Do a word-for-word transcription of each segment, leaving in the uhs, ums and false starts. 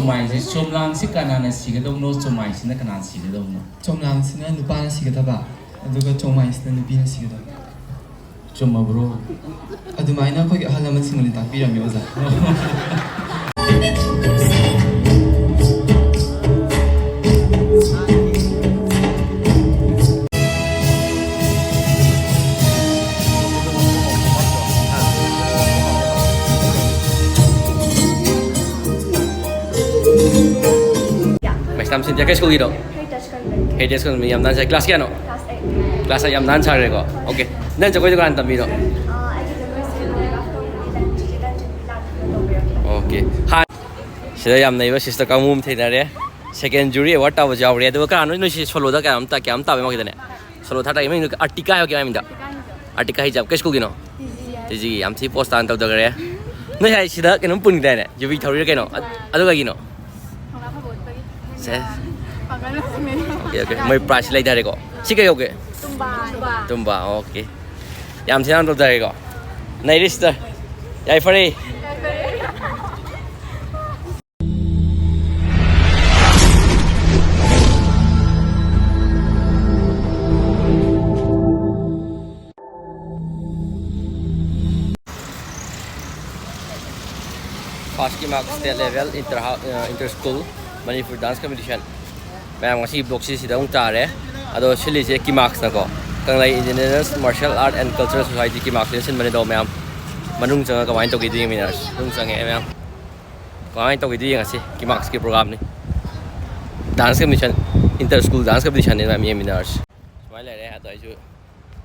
ꯆꯣꯃꯥꯏꯁꯦ, ꯆꯣꯝꯂꯥꯡꯁꯤ ꯀꯅꯥꯅ ꯁꯤꯒꯗꯧꯅꯣ? ꯆꯣꯃꯥꯏꯁꯤꯅ ꯀꯅꯥꯅ ꯁꯤꯒꯗꯧꯅꯣ? ꯆꯣꯝꯂꯥꯡꯁꯤꯅ ꯅꯨꯄꯥꯅ ꯁꯤꯒꯗꯕ, ꯑꯗꯨꯒ ꯆꯣꯃꯥꯏꯁꯤꯅ ꯅꯨꯄꯤꯅ ꯁꯤꯒꯗꯕ꯫ ꯆꯨꯝꯃꯕ꯭ꯔꯣ? ꯑꯗꯨꯃꯥꯏꯅ ꯑꯩꯈꯣꯏꯒꯤ ꯑꯍꯜ ꯂꯃꯟꯁꯤꯡꯅꯗꯤ ꯇꯥꯛꯄꯤꯔꯝꯃꯤ, ꯑꯣꯖꯥ꯫ ꯃꯦꯁꯇꯥꯝ ꯁꯤꯟꯇꯤꯌꯥ ꯀꯩ ꯁ꯭ꯀꯨꯜꯒꯤꯅꯣ? Heritage school. ꯃꯤ ꯌꯥꯝ ꯅꯥꯟ ꯁꯥꯏ꯫ ꯀ꯭ꯂꯥꯁ ꯀꯌꯥꯅꯣ? Class eight. ꯀ꯭ꯂꯥꯁ ꯑꯩꯠ ꯌꯥꯝ ꯅꯥꯟ ꯁꯥꯈ꯭ꯔꯦꯀꯣ꯫ ꯑꯣꯀꯦ꯫ ꯅꯪ ꯖꯒꯣꯏꯗꯣ ꯀꯅꯥꯅ ꯇꯝꯕꯤꯅꯣ? ꯑꯥ, ꯑꯩꯒꯤ ꯖꯒꯣꯏꯁꯦ ꯀꯣꯔꯤꯌꯣꯒ꯭ꯔꯥꯐ ꯇꯧꯕꯒꯤ ꯂꯟꯆꯤꯒꯤ ꯂꯟꯆꯤꯒꯤ ꯂꯥꯛꯇꯨꯅ ꯇꯧꯕꯤꯔꯝꯃꯦ꯫ ꯑꯣꯀꯦ꯫ ꯍꯥꯟ-, ꯁꯤꯗ ꯌꯥꯝ ꯅꯩꯕ ꯁꯤꯁꯇꯔ ꯀꯥꯡꯕꯨ ꯑꯃ ꯊꯦꯡꯅꯔꯦ꯫ ꯁꯦꯀꯦꯟ ꯖꯨꯔꯤ ꯑꯦꯋꯥꯔꯗ ꯇꯥꯕꯁꯨ ꯌꯥꯎꯔꯦ꯫ ꯑꯗꯨꯒ ꯀꯅꯥꯅꯣ ꯅꯣꯏꯁꯤ ꯁꯣꯂꯣꯗ ꯀꯌꯥꯝ ꯇꯥ-, ꯀꯌꯥꯝ ꯇꯥꯕ ꯃꯥꯒꯤꯗꯅꯦ? ꯁꯣꯂꯣ ꯊꯥꯔ ꯇꯥꯒꯤ ꯃꯃꯤꯡꯗꯣ ꯑꯥꯔꯇꯤꯀꯥ ꯍꯥꯏꯕ ꯀꯩ ꯃꯃꯤꯡꯗꯣ? ꯑꯥꯔꯇꯤꯀꯥ ꯍꯤꯖꯥꯕ꯫ ꯀꯩ ꯁ꯭ꯀꯨꯜꯒꯤꯅꯣ? ꯇꯤ ꯖꯤ ꯌꯥꯏ꯫ ꯇꯤ ꯖꯤꯒꯤ꯫ ꯌꯥꯝ ꯊꯤ ꯄꯣꯁ ꯇꯥꯅ ꯇꯧꯗꯈ꯭ꯔꯦ꯫ ꯅꯣꯏ ꯍꯥꯏ ꯁꯤꯗ ꯀꯩꯅꯣꯝ ꯄꯨꯟꯈꯤꯗꯥꯏꯅꯦ? ꯌꯨꯕꯤ ꯊꯧꯔꯤꯔ ꯀꯩꯅꯣ? ꯑꯗꯨ, ꯑꯗꯨ ꯀꯩꯒꯤꯅꯣ? ꯊꯧꯅꯥ ꯐꯕ ꯎꯠꯄꯒꯤ꯫ ꯁꯦ꯫ ꯄꯥꯡꯒꯜ ꯂꯣꯏꯁꯤꯟꯕꯒꯤ꯫ Okay, okay. ꯃꯣꯏ ꯄ꯭ꯔꯥꯏꯖ ꯂꯩꯊꯔꯦꯀꯣ꯫ ꯁꯤ ꯀꯩ ꯀꯧꯒꯦ? ꯇꯨꯝꯕꯥ꯫ ꯇꯨꯝꯕꯥ꯫ ꯇꯨꯝꯕꯥ, ꯑꯣꯀꯦ꯫ ꯌꯥꯝ ꯊꯤꯅ ꯇꯧꯊꯔꯦꯀꯣ꯫ ꯅꯩꯔꯦ ꯁꯤꯁꯇꯔ꯫ ꯌꯥꯏꯐꯔꯦ꯫ ꯌꯥꯏꯐꯔꯦ꯫ ꯐꯥꯔꯁꯀꯤ ꯃꯥꯔꯛ ꯁ꯭ꯇꯦꯠ ꯂꯦꯚꯦꯜ ꯏꯟꯇꯔ ꯍꯥ-, inter school Manipur dance competition. ꯃꯌꯥꯝ, ꯉꯁꯤꯒꯤ ꯕ꯭ꯂꯣꯛꯁꯤ ꯁꯤꯗ ꯑꯃꯨꯛ ꯇꯥꯔꯦ꯫ ꯑꯗꯣ ꯁꯤꯜꯂꯤꯁꯦ ꯀꯤꯃꯥꯛꯁꯅꯀꯣ, ꯀꯪꯂꯩ indigenous martial art and cultural society ꯀꯤꯃꯥꯛꯁꯤꯅ ꯁꯤꯟꯕꯅꯦ꯫ ꯑꯗꯣ ꯃꯌꯥꯝ ꯃꯅꯨꯡ ꯆꯪꯉꯒ ꯀꯃꯥꯏꯅ ꯇꯧꯒꯦꯗꯣ ꯌꯦꯡꯃꯤꯟꯅꯔꯁꯤ꯫ ꯃꯅꯨꯡ ꯆꯪꯉꯛꯑꯦ ꯃꯌꯥꯝ꯫ ꯀꯃꯥꯏꯅ ꯇꯧꯒꯦꯗꯣ ꯌꯦꯡꯉꯁꯤ꯫ ꯀꯤꯃꯥꯛꯁꯀꯤ ꯄ꯭ꯔꯣꯒꯥꯝꯅꯤ꯫ Dance competition, inter school dance ꯀꯝꯄꯤꯇꯤꯁꯟꯅꯤ ꯃꯌꯥꯝ, ꯌꯦꯡꯃꯤꯟꯅꯔꯁꯤ꯫ ꯁꯨꯃꯥꯏꯅ ꯂꯩꯔꯦ꯫ ꯑꯗꯣ ꯑꯩꯁꯨ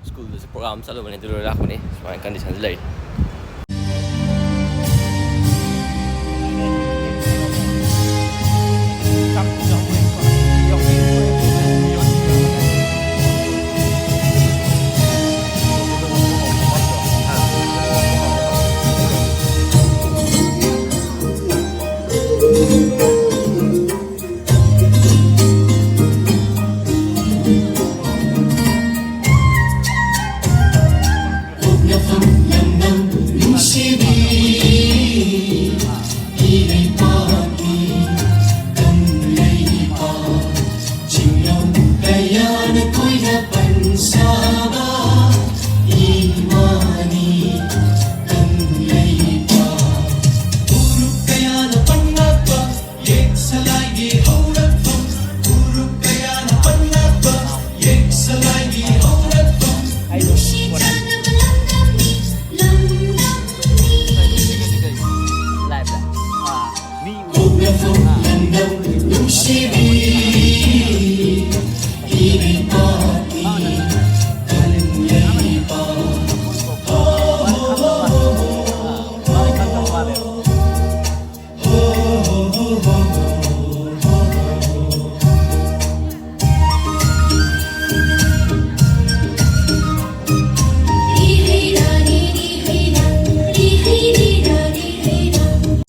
ꯁ꯭ꯀꯨꯜꯗꯁꯨ ꯄ꯭ꯔꯣꯒꯥꯝ ꯆꯠꯂꯨꯕꯅꯦ, ꯑꯗꯨ ꯂꯣꯏꯔ ꯂꯥꯛꯄꯅꯦ꯫ ꯁꯨꯃꯥꯏꯅ ꯀꯟꯗꯤꯁꯟꯁꯤ ꯂꯩꯔꯤ꯫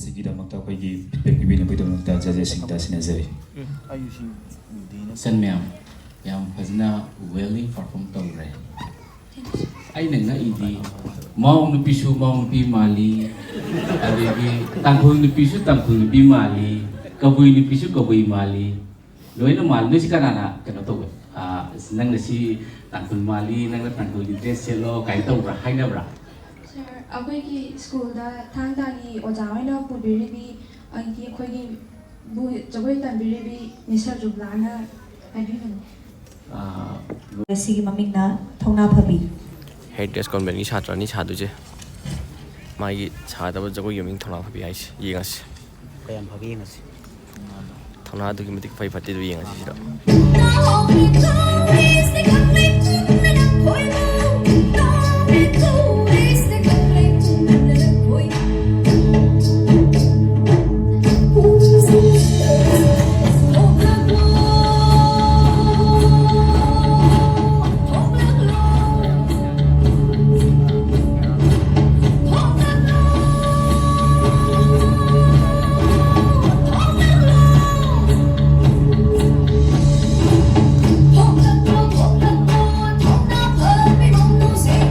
ꯁꯤꯒꯤꯗꯃꯛꯇ ꯑꯩꯈꯣꯏꯒꯤ feedback ꯄꯤꯕꯤꯅꯕꯒꯤꯗꯃꯛꯇ judges ꯁꯤꯡꯗ ꯁꯤꯟꯅꯖꯔꯤ꯫ ꯏꯆꯟ ꯃꯌꯥꯝ, ꯌꯥꯝ ꯐꯖꯅ well perform ꯇꯧꯈ꯭ꯔꯦ꯫ ꯑꯩꯅ ꯉꯛꯏꯗꯤ, ꯃꯥꯎ ꯅꯨꯄꯤꯁꯨ ꯃꯥꯎ ꯅꯨꯄꯤ ꯃꯥꯜꯂꯤ, ꯑꯗꯒꯤ ꯇꯥꯡꯈꯨꯜ ꯅꯨꯄꯤꯁꯨ ꯇꯥꯡꯈꯨꯜ ꯅꯨꯄꯤ ꯃꯥꯜꯂꯤ, ꯀꯕꯨꯏ ꯅꯨꯄꯤꯁꯨ ꯀꯕꯨꯏ ꯃꯥꯜꯂꯤ, ꯂꯣꯏꯅ ꯃꯥꯜꯂꯤ꯫ ꯅꯣꯏꯁꯤ ꯀꯅꯥꯅ ꯀꯩꯅꯣ ꯇꯧꯋꯦ? ꯑꯥ, ꯅꯪꯅ ꯁꯤ ꯇꯥꯡꯈꯨꯜ ꯃꯥꯜꯂꯤ, ꯅꯪꯅ ꯇꯥꯡꯈꯨꯜꯒꯤ dress ꯁꯦꯠꯂꯣ ꯀꯥꯏꯅ ꯇꯧꯕ꯭ꯔꯥ, ꯍꯥꯏꯅꯕ꯭ꯔꯥ? ꯁꯥꯔ, ꯑꯩꯈꯣꯏꯒꯤ ꯁ꯭ꯀꯨꯜꯗ ꯊꯥꯡ ꯇꯥꯒꯤ ꯑꯣꯖꯥ ꯍꯣꯏꯅ ꯄꯨꯕꯤꯔꯤꯕꯤ, ꯑꯩꯒꯤ, ꯑꯩꯈꯣꯏꯒꯤ ꯕꯨ ꯖꯒꯣꯏ ꯇꯝꯕꯤꯔꯤꯕꯤ ꯃꯤꯁ ꯁꯔꯖꯨꯕꯂꯥꯅ ꯍꯥꯏꯕꯤꯕꯅꯤ꯫ ꯑꯥ, ꯃꯁꯤꯒꯤ ꯃꯃꯤꯡꯅ ꯊꯧꯅꯥ ꯐꯕꯤ꯫ Heritage Conventꯀꯤ ꯁꯥꯇ꯭ꯔ ꯑꯅꯤ ꯁꯥꯗꯣꯏꯁꯦ꯫ ꯃꯥꯒꯤ ꯁꯥꯗꯕ ꯖꯒꯣꯏꯒꯤ ꯃꯃꯤꯡ ꯊꯧꯅꯥ ꯐꯕꯤ ꯍꯥꯏꯁꯦ꯫ ꯌꯦꯡꯉꯁꯤ꯫ ꯀꯌꯥꯝ ꯐꯒꯦ ꯌꯦꯡꯉꯁꯤ꯫ ꯊꯧꯅꯥ ꯑꯗꯨꯛꯀꯤ ꯃꯇꯤꯛ ꯐꯩ ꯐꯠꯇꯦꯗꯨ ꯌꯦꯡꯉꯁꯤ ꯁꯤꯗ꯫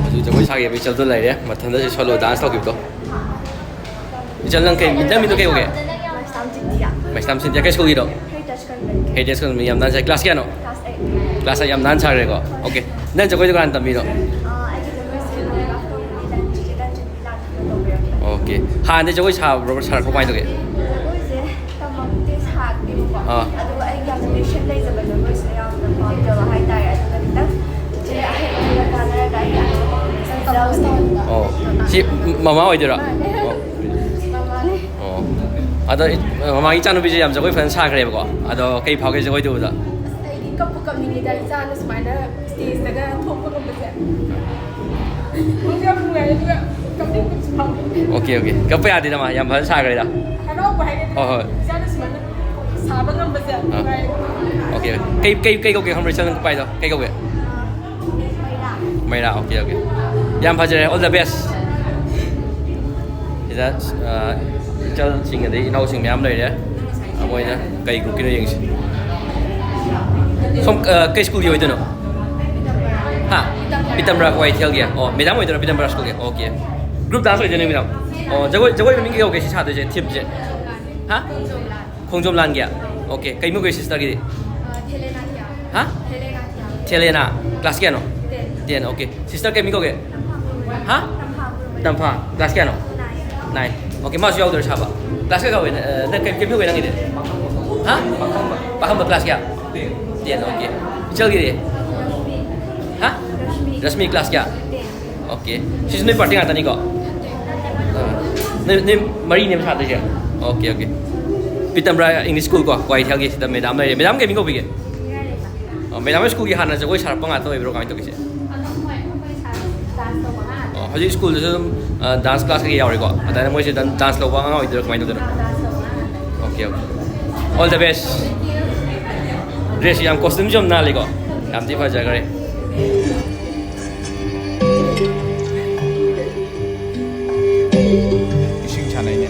ꯍꯧꯖꯤꯛ ꯖꯒꯣꯏ ꯁꯥꯈꯤꯕ ꯏꯆꯜꯗꯣ ꯂꯩꯔꯦ, ꯃꯊꯟꯗ solo dance ꯇꯧꯈꯤꯕꯗꯣ꯫ ꯏꯆꯜ, ꯅꯪ ꯀꯩ, ꯅꯪ ꯃꯤꯡꯗꯣ ꯀꯩ ꯀꯧꯒꯦ? ꯃꯩꯁꯅꯥꯝ ꯁꯤꯟꯊꯤꯌꯥ꯫ ꯃꯩꯁꯅꯥꯝ ꯁꯤꯟꯊꯤꯌꯥ ꯀꯩ ꯁ꯭ꯀꯨꯜꯒꯤꯅꯣ? Heritage Convent꯫ Heritage Convent ꯌꯥꯝ ꯅꯥꯟ ꯁꯥꯏ꯫ Class ꯀꯌꯥꯅꯣ? Class eight꯫ Class eight ꯌꯥꯝ ꯅꯥꯟ ꯁꯥꯈ꯭ꯔꯦꯀꯣ꯫ Okay꯫ ꯅꯪ ꯖꯒꯣꯏꯗꯣ ꯀꯅꯥꯅ ꯇꯝꯃꯤꯅꯣ? ꯑꯥ, ꯑꯩꯒꯤ ꯖꯒꯣꯏꯁꯦ choreograph ꯇꯧꯕꯗꯤ ꯂꯟ-, ꯆꯤꯆꯦ ꯂꯟꯆꯦꯟꯕꯤ ꯂꯥꯟ ꯇꯧꯕꯤꯔꯛꯄꯅꯦ꯫ Okay꯫ ꯍꯥꯟꯅꯗꯩ ꯖꯒꯣꯏ ꯁꯥꯕ꯭ꯔꯣ, ꯁꯥꯔꯛꯄ꯭ꯔꯣ, ꯀꯃꯥꯏꯅ ꯇꯧꯒꯦ? ꯖꯒꯣꯏꯁꯦ ꯇꯝꯃꯛꯇꯤ ꯁꯥꯔꯛꯇꯦꯕꯀꯣ꯫ ꯑꯥ꯫ ꯑꯗꯨꯒ ꯑꯩꯒꯤ ꯌꯥꯝ passion ꯂꯩꯖꯕ ꯖꯒꯣꯏꯁꯤꯗ ꯌꯥꯝꯅ ꯄꯥꯝꯖꯕ ꯍꯥꯏꯇꯥꯔꯦ꯫ ꯑꯗꯨꯅ ꯈꯤꯇꯪ ꯆꯤꯆꯦ ꯑꯍꯩꯕꯗꯨꯒ ꯇꯥꯟꯅꯔꯒ ꯑꯩꯒꯤ ꯑꯍꯩꯕ ꯃꯑꯣꯡꯗ ꯁꯤꯟꯖꯕꯅꯦ꯫ ꯑꯣ꯫ ꯁꯤ ꯃꯃꯥ ꯑꯣꯏꯗꯣꯏꯔꯣ? ꯃꯥꯅꯦ꯫ ꯑꯣ꯫ ꯃꯃꯥꯅꯦ꯫ ꯑꯣ꯫ ꯑꯗꯣ ꯏ-, ꯃꯃꯥꯒꯤ ꯏꯆꯥꯅꯨꯄꯤꯁꯦ ꯌꯥꯝ ꯖꯒꯣꯏ ꯐꯖꯅ ꯁꯥꯈ꯭ꯔꯦꯕꯀꯣ꯫ ꯑꯗꯣ ꯀꯩ ꯐꯥꯎꯒꯦ ꯖꯒꯣꯏ ꯇꯧꯕꯗ? ꯑꯁ, ꯑꯩꯗꯤ ꯀꯞꯄꯨ ꯀꯞꯅꯤꯡꯉꯤꯗ, ꯏꯆꯥꯅ ꯁꯨꯃꯥꯏꯅ ꯁ꯭ꯇꯦꯖꯇꯒ ꯊꯣꯛꯄ ꯉꯝꯕꯁꯦ꯫ ꯅꯨꯡꯁꯨ ꯌꯥꯝ ꯅꯨꯡꯉꯥꯏ, ꯑꯗꯨꯒ ꯀꯞꯅꯤꯡꯕꯁꯨ ꯐꯥꯎꯏ꯫ Okay, okay. ꯀꯞꯄ ꯌꯥꯗꯦꯗ, ꯃꯥ ꯌꯥꯝ ꯐꯖꯅ ꯁꯥꯈ꯭ꯔꯦꯗ꯫ ꯍꯔꯥꯎꯕ ꯍꯥꯏꯒꯗ꯭ꯔꯥ? ꯍꯣꯏ, ꯍꯣꯏ꯫ ꯏꯆꯥꯅ ꯁꯨꯃꯥꯏꯅ ꯁꯥꯕ ꯉꯝꯕꯁꯦ ꯌꯥꯝ ꯑꯥ꯫ ꯅꯨꯡꯉꯥꯏ꯫ Okay, okay. ꯀꯩ, ꯀꯩ, ꯀꯩ ꯀꯧꯒꯦ ꯈꯪꯕ꯭ꯔꯥ, ꯏꯆꯥꯅ ꯄꯥꯏꯗꯣ? ꯀꯩ ꯀꯧꯒꯦ? ꯃꯩꯔꯥ꯫ Okay, okay. ꯌꯥꯝ ꯐꯖꯔꯦ, all the best꯫ ꯁꯤꯗ, ꯑ, ꯏꯆꯜꯁꯤꯡ ꯑꯗꯩ ꯏꯅꯥꯎꯁꯤꯡ ꯃꯌꯥꯝ ꯂꯩꯔꯦ꯫ ꯃꯣꯏꯅ ꯀꯩ groupꯀꯤꯅꯣ ꯌꯦꯡꯁꯤ꯫ ꯁꯣꯝ, ꯑ, ꯀꯩ schoolꯒꯤ ꯑꯣꯏꯗꯣꯏꯅꯣ? ꯍꯥ? ꯄꯤꯇꯝꯕ꯭ꯔꯥ ꯀ꯭ꯋꯥꯀꯩꯊꯦꯜꯒꯤ? ꯑꯣ, madam ꯑꯣꯏꯗꯣꯏꯔꯣ ꯄꯤꯇꯝꯕ꯭ꯔꯥ schoolꯒꯤ? ꯑꯣꯀꯦ꯫ Group dance ꯑꯣꯏꯗꯣꯏꯅꯦ, madam? ꯑꯣ, ꯖꯒꯣꯏ, ꯖꯒꯣꯏ ꯃꯃꯤꯡ ꯀꯩ ꯀꯧꯒꯦ ꯁꯤ ꯁꯥꯗꯣꯏꯁꯦ, themeꯁꯦ? ꯍꯥ? ꯈꯣꯡꯖꯣꯝ ꯂꯥꯟꯒꯤ? ꯑꯣꯀꯦ, ꯀꯩ ꯃꯤꯡ ꯀꯧꯏ sisterꯒꯤꯗꯤ? ꯑ, ꯊꯦꯂꯦꯅꯥ ꯊꯤꯌꯥꯝ꯫ ꯍꯥ? ꯊꯦꯂꯦꯅꯥ ꯊꯤꯌꯥꯝ꯫ ꯊꯦꯂꯦꯅꯥ, class ꯀꯌꯥꯅꯣ? Ten꯫ Ten, okay. Sister ꯀꯩ ꯃꯤꯡ ꯀꯧꯒꯦ? ꯇꯝꯐꯥ ꯀꯧꯏ꯫ ꯍꯥ? ꯇꯝꯐꯥ ꯀꯧꯏ꯫ ꯇꯝꯐꯥ, class ꯀꯌꯥꯅꯣ? Nine꯫ Nine꯫ ꯑꯣꯀꯦ, ꯃꯥꯁꯨ ꯌꯥꯎꯗꯣꯏꯔꯣ ꯁꯥꯕ? Class ꯀꯌꯥ ꯀꯧꯏ? ꯑ, ꯅꯪ ꯀꯩ, ꯀꯩ ꯃꯤꯡ ꯀꯧꯏ ꯅꯪꯒꯤꯗꯤ? ꯍꯥ? ꯄꯥꯈꯪꯕ, class ꯀꯌꯥ? Ten, okay. ꯏꯆꯜꯒꯤꯗꯤ? ꯍꯥ? ꯔꯁꯃꯤ꯫ ꯔꯁꯃꯤ, class ꯀꯌꯥ? Ten꯫ ꯑꯣꯀꯦ꯫ ꯁꯤꯁꯨ ꯅꯣꯏ party ꯉꯥꯛꯇꯅꯤꯀꯣ? ꯑꯥ꯫ ꯅꯣꯏ, ꯅꯣꯏ ꯃꯔꯤꯅꯦꯕ ꯁꯥꯗꯣꯏꯁꯦ? Okay, okay. ꯄꯤꯇꯝꯕ꯭ꯔꯥ English School ꯀꯣ, ꯀ꯭ꯋꯥꯀꯩꯊꯦꯜꯒꯤ ꯁꯤꯗ madam ꯂꯩꯔꯦ꯫ Madam ꯀꯩ ꯃꯤꯡ ꯀꯧꯕꯤꯒꯦ? ꯑꯣ, madam ꯍꯣꯏ schoolꯒꯤ ꯍꯥꯟꯅ ꯖꯒꯣꯏ ꯁꯥꯔꯛꯄ ꯉꯥꯛꯇ ꯑꯣꯏꯕ꯭ꯔꯣ, ꯀꯃꯥꯏꯅ ꯇꯧꯒꯦ ꯁꯦ? ꯑꯣ, ꯍꯧꯖꯤꯛ schoolꯗꯁꯨ ꯑꯗꯨꯝ, ꯑ, dance class ꯀꯩꯀꯩ ꯌꯥꯎꯔꯤꯀꯣ? ꯑꯗꯨꯃꯥꯏꯅ ꯃꯣꯏꯁꯦ ꯑꯗꯨꯝ dance ꯂꯧꯕ ꯑꯉꯥꯡ ꯑꯣꯏꯗꯣꯏꯔꯣ, ꯀꯃꯥꯏꯅ ꯇꯧꯗꯣꯏꯅꯣ? Okay, okay. All the best꯫ Dress ꯌꯥꯝ, costumeꯁꯨ ꯌꯥꯝ ꯅꯥꯜꯂꯤꯀꯣ? ꯌꯥꯝ ꯊꯤ ꯐꯖꯈ꯭ꯔꯦ꯫ ꯏꯁꯤꯡ ꯁꯥꯟꯅꯩꯅꯦ꯫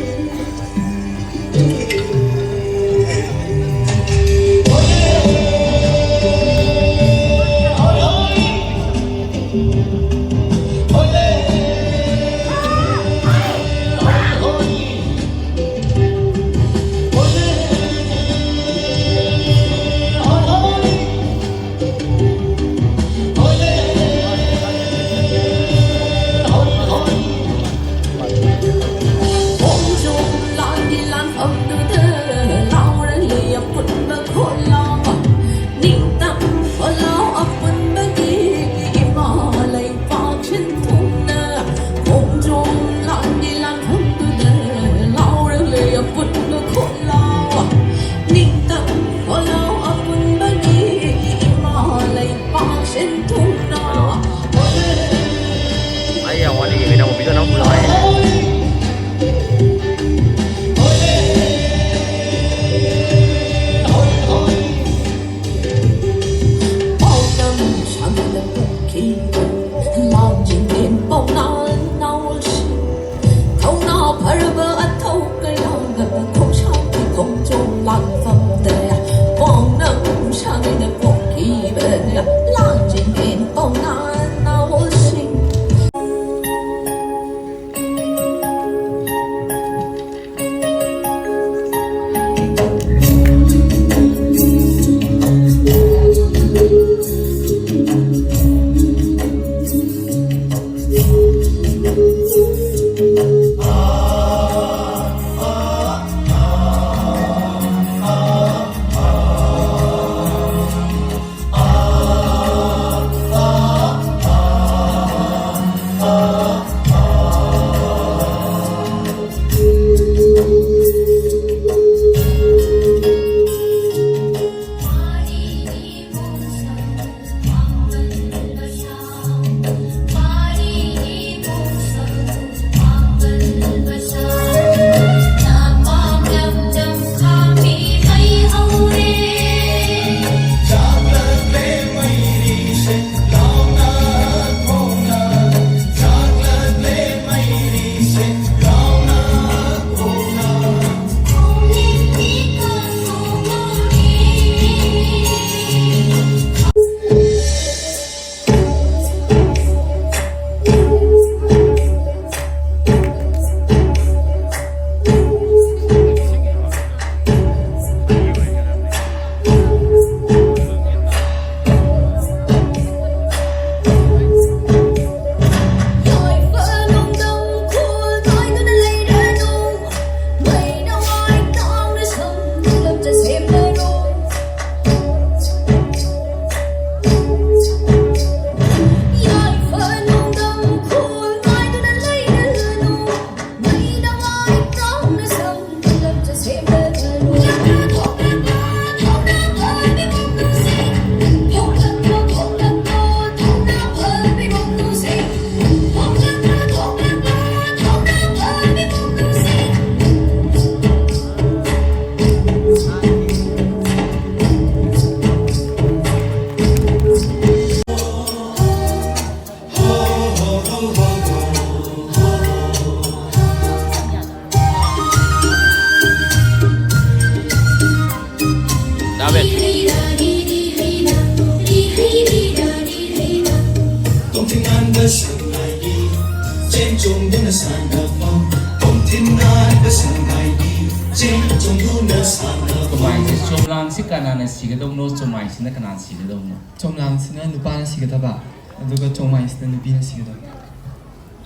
ꯆꯣꯝꯂꯥꯡꯁꯤ ꯀꯅꯥꯅ ꯁꯤꯒꯗꯧꯅꯣ, ꯆꯣꯃꯥꯏꯁꯤꯅ ꯀꯅꯥꯅ ꯁꯤꯒꯗꯧꯅꯣ? ꯆꯣꯝꯂꯥꯡꯁꯤꯅ ꯅꯨꯄꯥꯅ ꯁꯤꯒꯗꯕ, ꯑꯗꯨꯒ ꯆꯣꯃꯥꯏꯁꯤꯅ ꯅꯨꯄꯤꯅ ꯁꯤꯒꯗꯕ꯫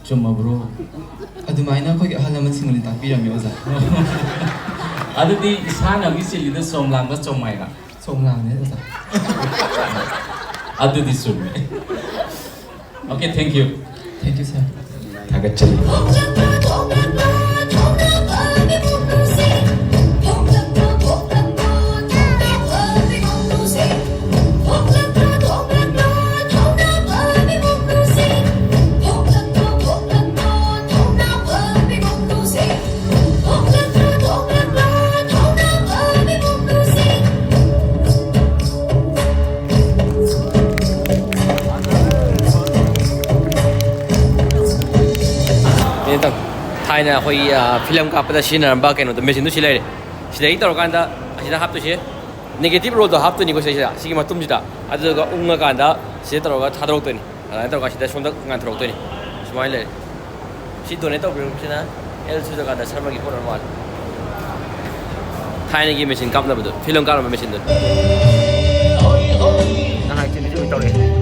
ꯆꯨꯝꯃꯕ꯭ꯔꯣ? ꯑꯗꯨꯃꯥꯏꯅ ꯑꯩꯈꯣꯏꯒꯤ ꯑꯍꯜ ꯂꯃꯟꯁꯤꯡꯅꯗꯤ ꯇꯥꯛꯄꯤꯔꯝꯃꯤ, ꯑꯣꯖꯥ꯫ ꯑꯗꯨꯗꯤ ꯏꯁꯥꯅ ꯍꯧꯖꯤꯛ ꯆꯤꯜꯂꯤꯗꯣ ꯆꯣꯝꯂꯥꯡꯒ ꯆꯣꯃꯥꯏꯒ? ꯆꯣꯝꯂꯥꯡꯅꯦ, ꯑꯣꯖꯥ꯫ ꯑꯗꯨꯗꯤ ꯆꯨꯝꯃꯦ꯫ Okay, thank you. Thank you, sir. ꯊꯥꯒꯠꯆꯔꯤ꯫ ꯊꯥꯏꯅ ꯑꯩꯈꯣꯏꯒꯤ, ꯑ, ꯐꯤꯂꯝ ꯀꯥꯞꯄꯗ ꯁꯤꯖꯤꯟꯅꯔꯝꯕ ꯀꯩꯅꯣꯗꯣ, ꯃꯦꯆꯤꯟꯗꯣ ꯁꯤ ꯂꯩꯔꯦ꯫ ꯁꯤꯗꯒꯤ ꯇꯧꯔꯀꯥꯟꯗ ꯑꯁꯤꯗ ꯍꯥꯞꯇꯣꯏꯁꯦ, negative roll ꯗꯣ ꯍꯥꯞꯇꯣꯏꯅꯤꯀꯣ ꯁꯤꯗꯩꯁꯤꯗ, ꯁꯤꯒꯤ ꯃꯇꯨꯝꯁꯤꯗ꯫ ꯑꯗꯨꯗꯨꯒ ꯎꯪꯉꯀꯥꯟꯗ ꯁꯤꯗ ꯇꯧꯔꯒ ꯊꯥꯗꯣꯔꯛꯇꯣꯏꯅꯤ꯫ ꯑꯗꯨꯃꯥꯏꯅ ꯇꯧꯔꯒ ꯁꯤꯗ ꯁꯣꯝꯗ ꯉꯥꯟꯊꯣꯔꯛꯇꯣꯏꯅꯤ꯫ ꯁꯨꯃꯥꯏꯅ ꯂꯩꯔꯦ꯫ ꯁꯤ donate ꯇꯧꯕꯤꯔꯛꯄꯁꯤꯅ ꯑꯦꯜ ꯁꯨꯔꯖꯀꯥꯟꯇ ꯁꯔꯃꯒꯤ ꯄꯣꯠ ꯑꯣꯏꯔ ꯃꯥꯜꯂꯦ꯫ ꯊꯥꯏꯅꯒꯤ ꯃꯦꯆꯤꯟ ꯀꯥꯞꯅꯕꯗꯣ, ꯐꯤꯂꯝ ꯀꯥꯞꯅꯕ ꯃꯦꯆꯤꯟꯗꯣ꯫ ꯅꯍꯥꯟ ꯆꯤꯂꯤ ꯆꯤꯂꯤ ꯇꯧꯔꯛꯑꯦ꯫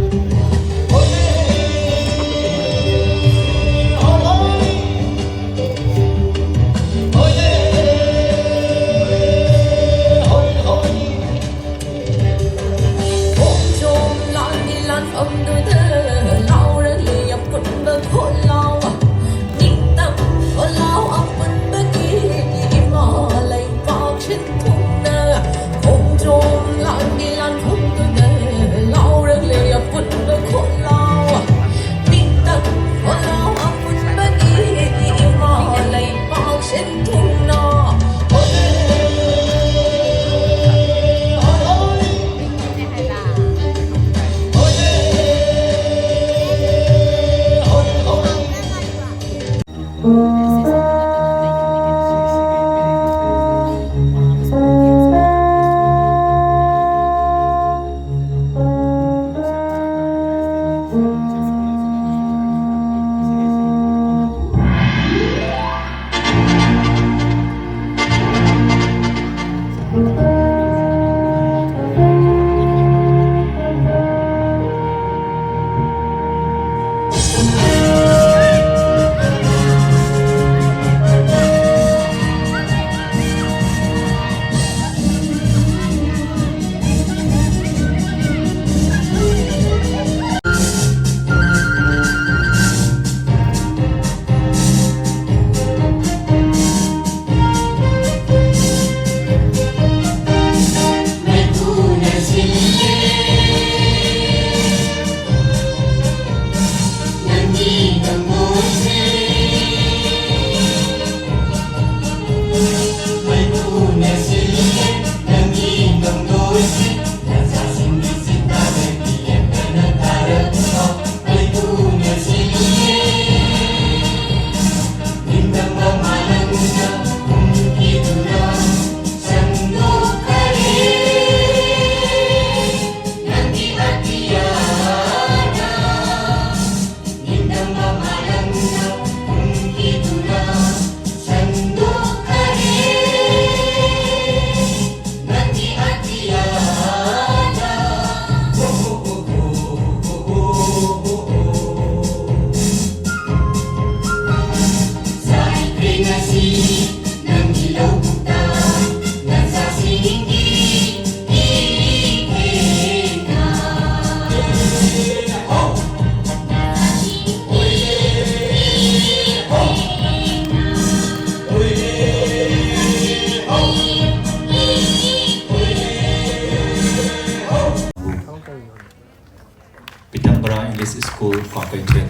School, Kwakaitel.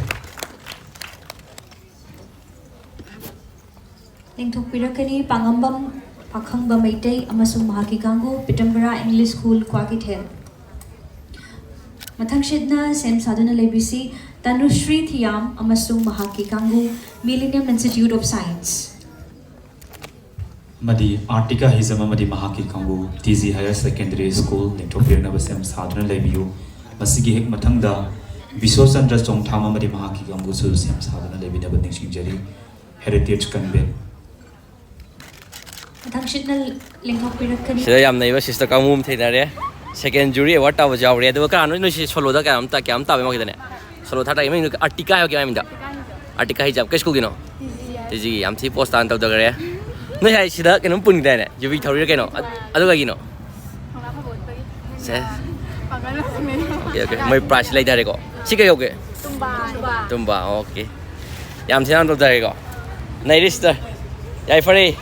ꯂꯦꯡꯊꯣꯛꯄꯤꯔꯛꯀꯅꯤ ꯄꯥꯉꯝꯕꯝ ꯄꯥꯈꯪꯕ ꯃꯩꯇꯩ ꯑꯃꯁꯨꯡ ꯃꯍꯥꯛꯀꯤ ꯀꯥꯡꯕꯨ, ꯄꯤꯇꯝꯕꯔꯥ English School, ꯀ꯭ꯋꯥꯀꯩꯊꯦꯜ꯫ ꯃꯊꯪꯁꯤꯠꯅ ꯁꯦꯝ ꯁꯥꯗꯨꯅ ꯂꯩꯕꯤꯁꯤ ꯇꯅꯨꯁ꯭ꯔꯤ ꯊꯤꯌꯥꯝ ꯑꯃꯁꯨꯡ ꯃꯍꯥꯛꯀꯤ ꯀꯥꯡꯕꯨ, Millennium Institute of Science꯫ ꯑꯃꯗꯤ ꯑꯥꯔꯇꯤꯀꯥ ꯍꯤꯖꯝ ꯑꯃꯗꯤ ꯃꯍꯥꯛꯀꯤ ꯀꯥꯡꯕꯨ, T G Higher Secondary School, ꯂꯦꯡꯊꯣꯛꯄꯤꯔꯛꯅꯕ ꯁꯦꯝ ꯁꯥꯗꯨꯅ ꯂꯩꯕꯤꯌꯨ꯫ ꯃꯁꯤꯒꯤ ꯍꯦꯛ ꯃꯊꯪꯗ ꯕꯤꯁꯣꯆꯟꯗ꯭ꯔ ꯆꯣꯡꯊꯥꯝ ꯑꯃꯗꯤ ꯃꯍꯥꯛꯀꯤ ꯀꯥꯡꯕꯨꯁꯨ ꯁꯦꯝ ꯁꯥꯗꯨꯅ ꯂꯩꯕꯤꯅꯕ ꯅꯤꯡꯁꯤꯡꯖꯔꯤ꯫ Heritage Convent꯫ ꯃꯊꯪꯁꯤꯠꯅ ꯂꯦꯡꯊꯣꯛꯄꯤꯔꯛꯀꯅꯤ꯫ ꯁꯤꯗ ꯌꯥꯝ ꯅꯩꯕ sister ꯀꯥꯡꯕꯨ ꯑꯃ ꯊꯦꯡꯅꯔꯦ꯫ Second jury award ꯇꯥꯕꯁꯨ ꯌꯥꯎꯔꯦ꯫ ꯑꯗꯨꯒ ꯀꯅꯥꯅꯣ ꯅꯣꯏꯁꯤ soloꯗ ꯀꯌꯥꯝ ꯇꯥ-, ꯀꯌꯥꯝ ꯇꯥꯕ ꯃꯥꯒꯤꯗꯅꯦ? Solo ꯊꯥꯔ ꯇꯥꯒꯤ ꯃꯃꯤꯡꯗꯣ ꯑꯥꯔꯇꯤꯀꯥ ꯍꯥꯏꯕ ꯀꯩ ꯃꯃꯤꯡꯗ? ꯑꯥꯔꯇꯤꯀꯥ ꯍꯤꯖꯥꯕ꯫ ꯀꯩ schoolꯒꯤꯅꯣ? ꯇꯤ ꯖꯤꯒꯤ꯫ ꯌꯥꯝ ꯊꯤ post ꯇꯥꯅ ꯇꯧꯗꯈ꯭ꯔꯦ꯫ ꯅꯣꯏ ꯍꯥꯏ ꯁꯤꯗ ꯀꯩꯅꯣꯝ ꯄꯨꯟꯈꯤꯗꯥꯏꯅꯦ? ꯌꯨꯕꯤ ꯊꯧꯔꯤꯔ ꯀꯩꯅꯣ? ꯑ-, ꯑꯗꯨ ꯀꯩꯒꯤꯅꯣ? ꯁꯦ꯫ Okay, okay. ꯃꯣꯏ prize ꯂꯩꯊꯔꯦꯀꯣ꯫ ꯁꯤ ꯀꯩ ꯀꯧꯒꯦ? ꯇꯨꯝꯕꯥ꯫ ꯇꯨꯝꯕꯥ, okay꯫ ꯌꯥꯝ ꯊꯤꯅ ꯇꯧꯊꯔꯦꯀꯣ꯫ ꯅꯩꯔꯦ sister꯫ ꯌꯥꯏꯐꯔꯦ꯫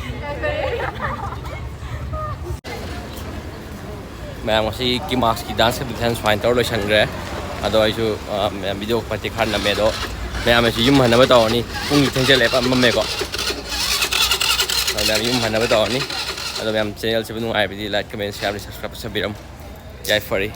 ꯃꯌꯥꯝ ꯉꯁꯤ ꯀꯤꯃꯥꯛꯁꯀꯤ dance competition ꯁꯨꯃꯥꯏꯅ ꯇꯧꯔ ꯂꯣꯏꯁꯟꯈ꯭ꯔꯦ꯫ ꯑꯗꯣ ꯑꯩꯁꯨ, ꯑ, ꯃꯌꯥꯝ video ꯃꯇꯦꯛ ꯈꯔ ꯅꯝꯃꯦ꯫ ꯑꯗꯣ ꯃꯌꯥꯝ ꯑꯩꯁꯨ ꯌꯨꯝ ꯍꯟꯅꯕ ꯇꯧꯔꯅꯤ꯫ ꯄꯨꯡꯁꯨ ꯊꯦꯡꯖꯜꯂꯛꯑꯦ, ꯐꯖꯅ ꯃꯝꯃꯦꯀꯣ꯫ ꯑꯗꯣ ꯃꯌꯥꯝ ꯌꯨꯝ ꯍꯟꯅꯕ ꯇꯧꯔꯅꯤ꯫ ꯑꯗꯣ ꯃꯌꯥꯝ channelꯁꯤꯕꯨ ꯅꯨꯡꯉꯥꯏꯔꯕꯗꯤ like, comment, share, subscribe ꯇꯧꯁꯟꯕꯤꯔꯝꯃꯨ꯫ ꯌꯥꯏꯐꯔꯦ꯫